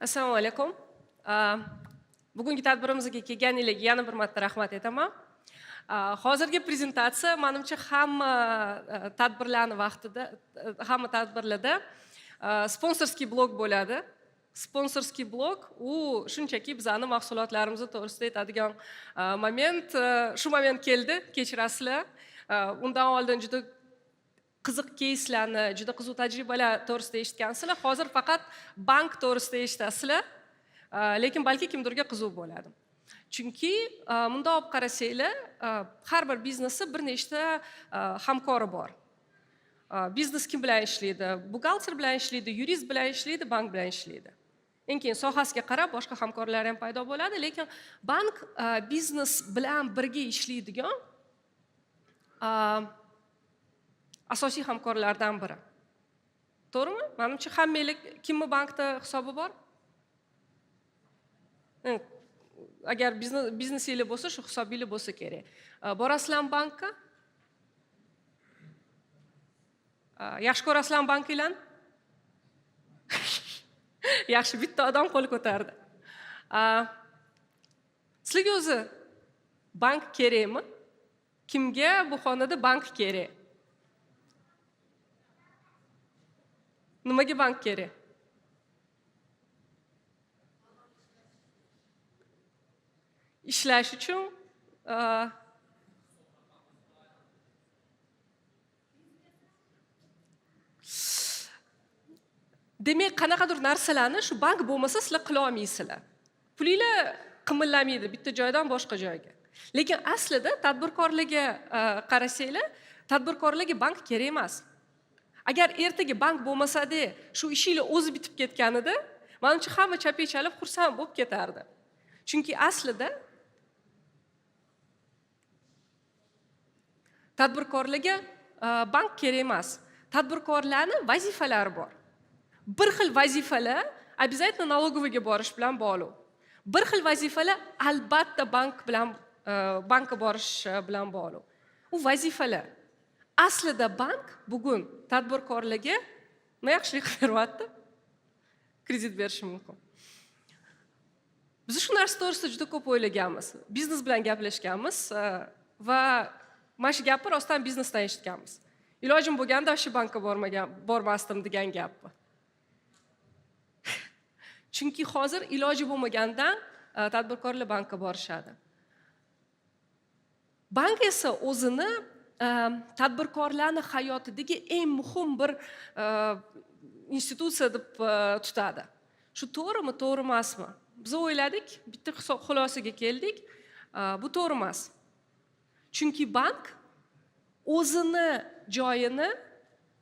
Assalomu alaykum. Bugungi tadbirimizga kelganinglarga yana bir marta rahmat aytaman. Hozirgi prezentatsiya, manimcha, hamma tadbirlarni vaqtida, hamma tadbirlarda спонсорский blok bo'ladi. Спонсорский blok u shunchaki bizani mahsulotlarimiz to'g'risida aytadigan moment. Shu moment keldi, kechirasizlar. Undan oldin juda qiziq keyslarni, juda qiziq tajribalar to'g'risida eshitgansizlar. Hozir faqat bank to'g'risida eshitasizlar, lekin balki kimdirga qiziq bo'ladi. Chunki bundoq olib qarasanglar, har bir biznesni bir nechta hamkori bor. Biznes kim bilan ishlaydi? Buxgalter bilan ishlaydi, yurist bilan ishlaydi, bank bilan ishlaydi. Eng keyin sohasiga qarab boshqa hamkorlar ham paydo bo'ladi, lekin bank biznes bilan birga ishlaydigan asosiy hamkorlardan biri. To'g'rimi? Manimcha, hammanglar, kimni bankda hisobi bor? Agar biznesinglar bo'lsa, shu hisobinglar bo'lsa kerak. Borasizlarmi bankka? Yaxshi ko'rasizlarmi bankinglarni? Yaxshi, bitta odam qo'l ko'tardi. Sizlarga o'zi bank kerakmi? Kimga bu xonada bank kerak? Nimaga bank kerak? Ishlash uchun, demak, qanaqadir narsalarni shu bank bo'lmasa sizlar qila olmaysizlar. Pulinglar qimillamaydi bitta joydan boshqa joyga. Lekin aslida tadbirkorlarga qarasanglar, tadbirkorlarga bank kerak emas. Agar ertaga bank bo'lmasa-da, shu ishinglar o'zi bitib ketganida, manimcha hamma chapak chalib xursand bo'lib ketardi. Chunki aslida tadbirkorlarga bank kerak emas. Tadbirkorlarning vazifalari bor. Bir xil vazifalar обязательно налоговыйga borish bilan bog'liq. Bir xil vazifalar albatta bankka borish bilan bog'liq. U vazifalar. Aslida bank bugun tadbirkorlarga nima yaxshilik qilib beryapti? Kredit berishi mumkin. Biz shu narsa to'g'risida juda ko'p o'ylaganmiz. Biznes bilan gaplashganmiz va mana shu gapni rostdan biznesdan eshitganmiz. Ilojim bo'lganda shu bankka bormasdim degan gapni. Chunki hozir iloji bo'lmagandan tadbirkorlar bankka borishadi. Bank esa o'zini tadbirkorlarning hayotidagi eng muhim bir institutsiya deb tutadi. Shu to'g'rimi, to'g'ri emasmi? Biz o'yladik, bitta xulosaga keldik. Bu to'g'ri emas. Chunki bank o'zini joyini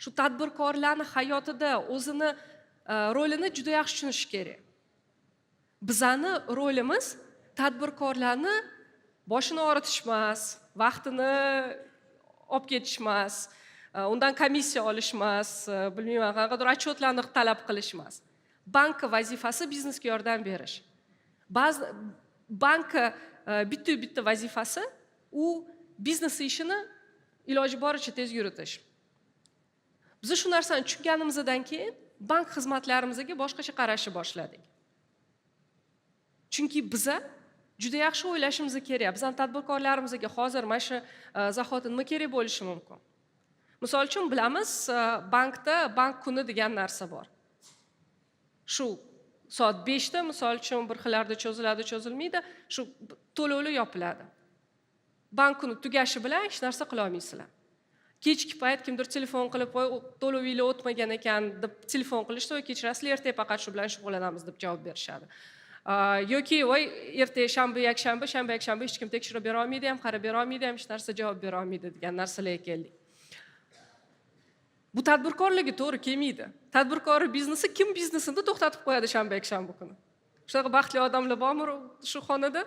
shu tadbirkorlarning hayotida o'zini rolini juda yaxshi tushunishi kerak. Bizani rolimiz tadbirkorlarni boshini og'ritish emas, vaqtini olib ketish emas, undan komissiya olish emas, bilmayman, qanaqadir отчетlarni talab qilish emas. Bank vazifasi biznesga yordam berish. Ba'zi banka bitta-bitta vazifasi u biznes ishini iloji boricha tez yuritish. Biz shu narsani tushunganimizdan keyin bank xizmatlarimizga boshqacha qarashni boshladik. Chunki biza juda yaxshi o'ylashimiz kerak. Bizning tadbirkorlarimizga hozir mana shu zahoti nima kerak bo'lishi mumkin? Misol uchun bilamiz, bankda bank kuni degan narsa bor. Shu soat 5 da misol uchun bir xillarda cho'ziladi, cho'zilmaydi, shu to'lovlar yopiladi. Bank kuni tugashi bilan hech narsa qila olmaysizlar. Kechki payt kimdir telefon qilib, voy, to'lovinglar o'tmagan ekan deb telefon qilishsa, voy, kechirasizlar, ertaga faqat shu bilan shug'ullanamiz deb javob berishadi. Yoki voy, ertaga shanba, yakshanba, shanba, yakshanba hech kim tekshirib bera olmaydi ham, qarab bera olmaydi ham, hech narsa javob bera olmaydi degan narsalarga keldik. Bu tadbirkorlarga to'g'ri kelmaydi. Tadbirkor biznesi kim biznesini to'xtatib qo'yadi shanba, yakshanba kuni? Shunaqa baxtli odamlar bormi shu xonada?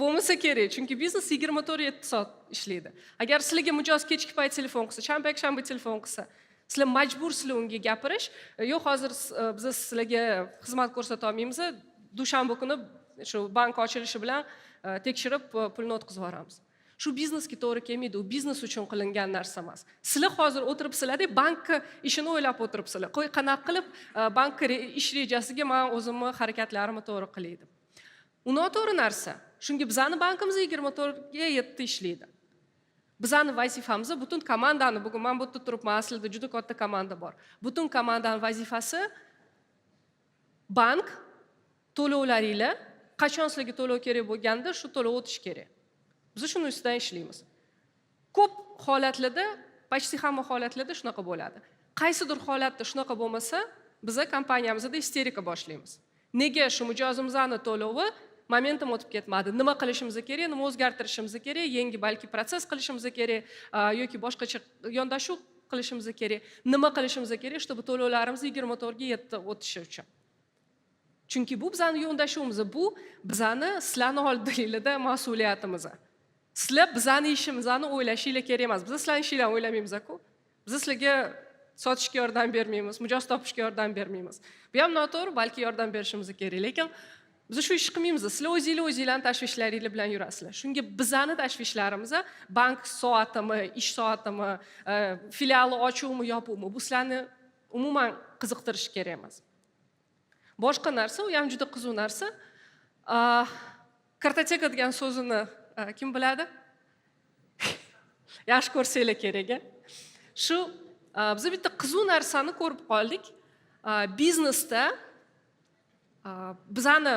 Bo'lmasa kerak, chunki biznes 24/7 soat ishlaydi. Agar sizlarga mijoz kechki payt telefon qilsa, shanba, yakshanba telefon qilsa, sizlar majbursizlar unga gapirish, yo'q, hozir biz sizlarga xizmat ko'rsata olmaymiz, dushanba kuni shu bank ochilishi bilan tekshirib, pulni o'tkazib yuboramiz. Shu biznesga to'g'ri kelmaydi, u biznes uchun qilingan narsa emas. Sizlar hozir o'tiribsizlarda, bankka ishini o'ylab o'tiribsizlar, qo'y, qanaqa qilib bankka ish rejasiga man o'zimni harakatlarimni to'g'ri qilay deb. U noto'g'ri narsa. Shunga bizani bankimiz 24:7 ishlaydi. Bizani vazifamiz, butun komandani, bugun man bu yerda turibman, aslida juda katta komanda bor, butun komandani vazifasi bank to'lovlaringlar qachon sizlarga to'lov kerak bo'lganda, shu to'lov o'tishi kerak. Biz shuni ustidan ishlaymiz. Ko'p holatlarda, почти hamma holatlarda shunaqa bo'ladi. Qaysidir holatda shunaqa bo'lmasa, biza kompaniyamizda isterika boshlaymiz: nega shu mijozimizni to'lovi momentum o'tib ketmadi, nima qilishimiz kerak, nima o'zgartirishimiz kerak, yangi balki protsess qilishimiz kerak yoki boshqacha yondashuv qilishimiz kerak, nima qilishimiz kerak, чтобы to'lovlarimiz 24:7 o'tishi uchun. Chunki bu bizani yondashuvimiz, bu bizani sizlarni oldinglarda mas'uliyatimiz. Sizlar bizani ishimizni o'ylashinglar kerak emas. Biz sizlarni ishinglarni o'ylamaymiz-ku. Biz sizlarga sotishga yordam bermaymiz, mijoz topishga yordam bermaymiz. Bu ham noto'g'ri, balki yordam berishimiz kerak, lekin biz shu ishni qilmaymiz. Sizlar o'zinglar o'zinglarni tashvishlaringlar bilan yurasizlar. Shunga bizani tashvishlarimiz, bank soatimi, ish soatimi, filiali ochuvmi, yopuvmi, bu sizlarni umuman qiziqtirishi kerak emas. Boshqa narsa, u ham juda qiziq narsa. Kartoteka degan so'zini kim biladi? Yaxshi ko'rsanglar kerak a shu. Biz bitta qiziq narsani ko'rib qoldik. Biznesda bizani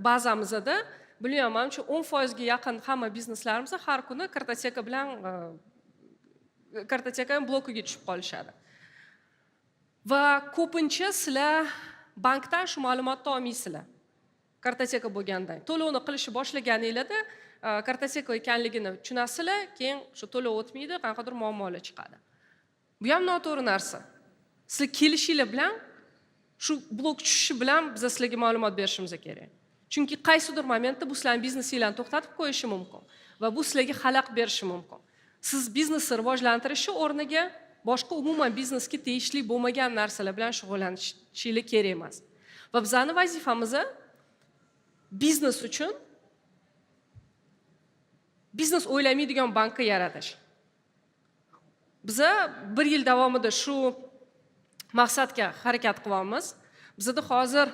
bazamizda, bilmayman, manimcha, 10%ga yaqin hamma bizneslarimiz har kuni kartoteka bilan, kartotekani blokiga tushib qolishadi. Va ko'pincha sizlar bankdan shu ma'lumotni olmaysizlar. Kartoteka bo'lgandan to'lovni qilishni boshlaganinglarda kartoteka ekanligini tushunasizlar, keyin shu to'lov o'tmaydi, qanaqadir muammolar chiqadi. Bu ham noto'g'ri narsa. Sizlar kelishinglar bilan, shu blok tushishi bilan biz sizlarga ma'lumot berishimiz kerak, chunki qaysidir momentda bu sizlarni biznesinglarni to'xtatib qo'yishi mumkin va bu sizlarga xalaqit berishi mumkin. Siz biznesni rivojlantirishni o'rniga boshqa, umuman biznesga tegishli bo'lmagan narsalar bilan shug'ullanishingiz kerak emas. Va bizani vazifamiz biznes uchun biznes o'ylamaydigan bankka yaratish. Biza bir yil davomida shu maqsadga harakat qilyapmiz. Bizada hozir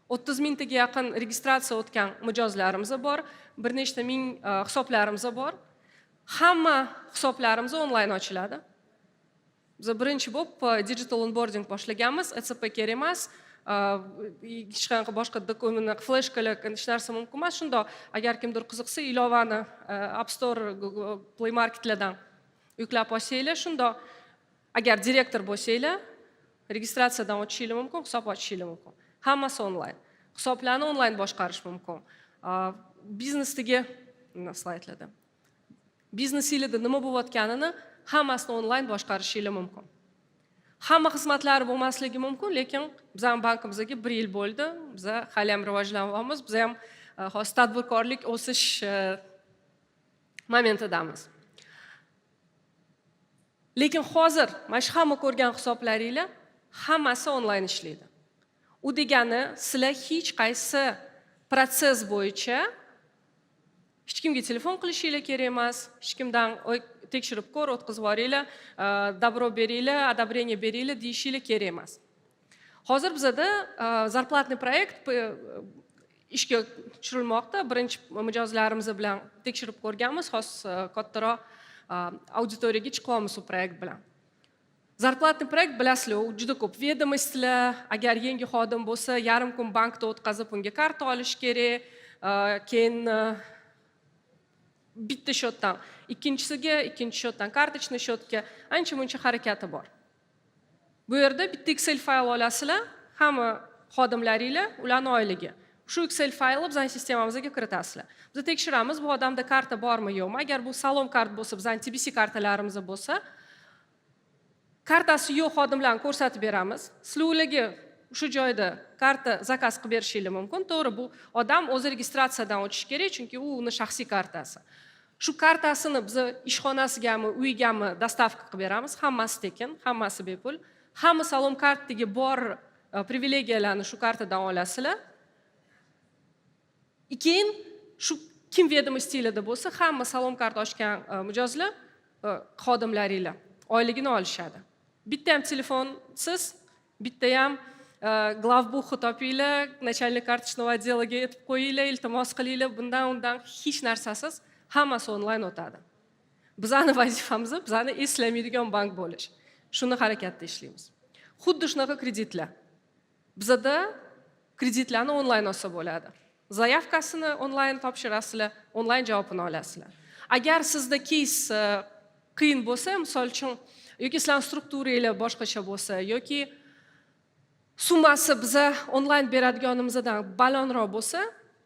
30 mingtaga yaqin registratsiya o'tgan mijozlarimiz bor, bir nechta ming hisoblarimiz bor. Hamma hisoblarimiz onlayn ochiladi. Biz birinchi bo'lib digital onboarding boshlaganmiz. ЭЦП kerak emas, hech qanaqa boshqa dokument, fleshkalar, hech narsa mumkin emas. Shundoq, agar kimdir qiziqsa, ilovani App Store, Google Play Marketlardan yuklab olsanglar, shundoq, agar direktor bo'lsanglar, registratsiyadan o'tishinglar mumkin, hisob ochishinglar mumkin. Hammasi onlayn, hisoblarni onlayn boshqarish mumkin. Biznesdagi slaydlarda biznesinglarda nima bo'layotganini hammasini onlayn boshqarishinglar mumkin. Hamma xizmatlari bo'lmasligi mumkin, lekin bizani bankimizga bir yil bo'ldi, biza hali ham rivojlanyapmiz, biz ham hozir tadbirkorlik o'sish momentidamiz. Lekin hozir mana shu hamma ko'rgan hisoblaringlar hammasi onlayn ishlaydi. U degani, sizlar hech qaysi protsess bo'yicha hech kimga telefon qilishinglar kerak emas, hech kimdan "Oy, tekshirib ko'r, o'tkazib yuboringlar, добро beringlar, одобрение beringlar" deyishinglar kerak emas. Hozir bizada зарплатный проект ishga tushirilmoqda. Birinchi mijozlarimiz bilan tekshirib ko'rganmiz, hozir kattaroq auditoriyaga chiqyapmiz u proyekt bilan. Зарплатный проект, bilasizlar, u juda ko'p ведомость lar. Agar yangi xodim bo'lsa, yarim kun bankda o'tkazib, unga karta olish kerak, keyin bitta счет dan ikkinchisiga, ikkinchi счет dan карточный счет ga, ancha muncha harakati bor. Bu yerda bitta Excel fayl olasizlar, hamma xodimlaringlar, ularni oyligi, shu Excel faylni bizani sistemamizga kiritasizlar. Biz tekshiramiz, bu odamda karta bormi, yo'qmi. Agar bu Salom kart bo'lsa, bizani TBC kartalarimiz bo'lsa, kartasi yo'q xodimlarni ko'rsatib beramiz. Sizlar ularga shu joyda karta zakaz qilib berishinglar mumkin. To'g'ri, bu odam o'zi registratsiyadan o'tishi kerak, chunki u uni shaxsiy kartasi. Shu kartasini biz ishxonasigami, uyigami доставка qilib beramiz. Hammasi tekin, hammasi bepul. Hamma Salom kartadagi bor privilegiyalarni shu kartadan olasizlar. Keyin shu Kim ведомость larda bo'lsa, hamma Salom kart ochgan mijozlar, xodimlaringlar oyligini olishadi. Bitta ham telefonsiz, bitta ham главбух ni topinglar, начальник карточного отдела ga aytib qo'yinglar, iltimos qilinglar, bundan undan hech narsasiz hammasi onlayn o'tadi. Bizani vazifamiz bizani eslamaydigan bank bo'lish. Shuni harakatda ishlaymiz. Xuddi shunaqa kreditlar. Bizada kreditlarni onlayn olsa bo'ladi. Заявка sini onlayn topshirasizlar, onlayn javobini olasizlar. Agar sizda кейс qiyin bo'lsa, misol uchun, yoki sizlarni strukturanglar boshqacha bo'lsa, yoki summasi biza onlayn beradiganimizdan balandroq bo'lsa,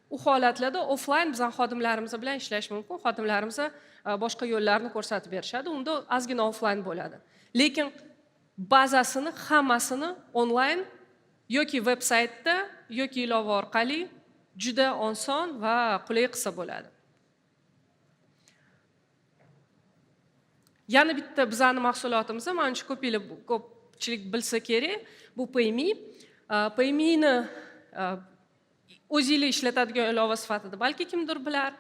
u holatlarda offlayn bizani xodimlarimiz bilan ishlash mumkin. Xodimlarimiz boshqa yo'llarni ko'rsatib berishadi. Unda ozgina offlayn bo'ladi, lekin bazasini hammasini onlayn yoki veb saytda, yoki ilova orqali juda oson va qulay qilsa bo'ladi. Yana bitta bizani mahsulotimiz, manimcha, ko'pinglar, ko'pchilik bilsa kerak, bu Payme. Paymeni o'zinglar ishlatadigan ilova sifatida balki kimdir bilar.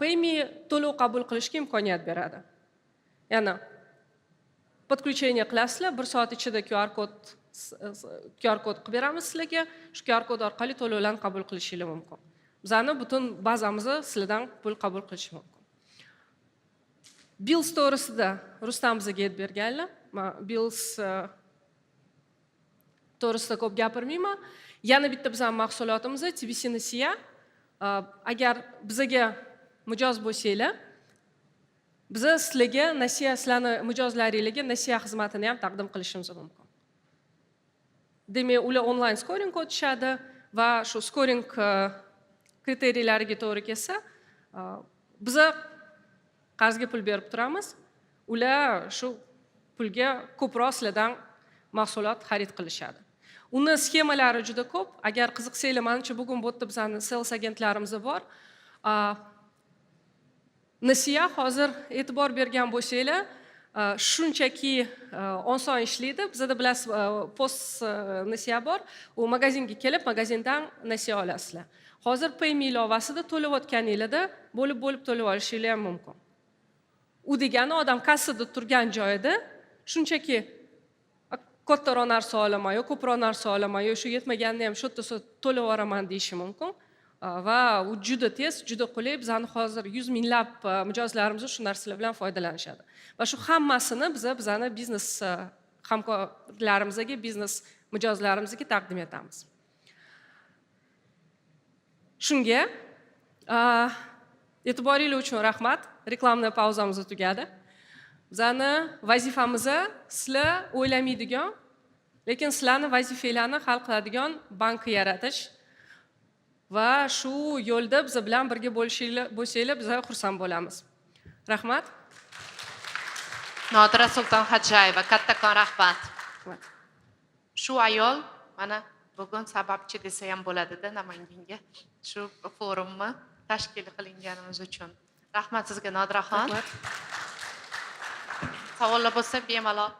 Payme to'lov qabul qilishga imkoniyat beradi. Ya'ni подключение qilasizlar, bir soat ichida QR kod qilib beramiz sizlarga. Shu QR kod orqali to'lovlarni qabul qilishinglar mumkin. Bizani butun bazamizni sizlardan pul qabul qilish mumkin. Bills to'g'risida Rustam bizga aytib berganlar. Man Bills to'g'risida ko'p gapirmayman. Yana bitta bizani mahsulotimiz TBC Nasiya. Agar bizaga mijoz bo'lsanglar, biza sizlarga nasiya, sizlarni mijozlaringlarga nasiya xizmatini ham taqdim qilishimiz mumkin. Demak, ular onlayn skoring o'tishadi va shu skoring kriteriyalariga to'g'ri kelsa, biza qarzga pul berib turamiz. Ular shu pulga ko'proq sizlardan mahsulot xarid qilishadi. Uni sxemalari juda ko'p. Agar qiziqsanglar, manimcha, bugun bu yerda bizani sales agentlarimiz bor. Nasiya hozir, e'tibor bergan bo'lsanglar, shunchaki oson ishlaydi. Bizada, bilasiz, POS nasiya bor. U magazinga kelib, magazindan nasiya olasizlar. Hozir Payme ilovasida to'layotganinglarda bo'lib bo'lib to'lab olishinglar ham mumkin. U degani, odam kassada turgan joyida shunchaki kattaroq narsa olaman yo ko'proq narsa olaman, yo shu yetmaganini ham shu yerda to'lab yuboraman deyishi mumkin. Va u juda tez, juda qulay. Bizani hozir yuz minglab mijozlarimiz shu narsalar bilan foydalanishadi va shu hammasini biza bizani biznes hamkorlarimizga, biznes mijozlarimizga taqdim etamiz. Shunga e'tiboringlar uchun rahmat. Рекламный pauzamiz tugadi. Bizani vazifamiz sizlar o'ylamaydigan, lekin sizlarni vazifanglarni hal qiladigan bankni yaratish va shu yo'lda biz bilan birga bo'lsanglar, biz xursand bo'lamiz. Rahmat. Nodira Sultonxo'jayeva, kattakon rahmat. Rahmat. Shu ayol mana bugun sababchi desa ham bo'ladida Namanganga shu forumni tashkil qilinganimiz uchun. Rahmat sizga, Nodiraxon. Rahmat. Savollar bo'lsa, bemalol.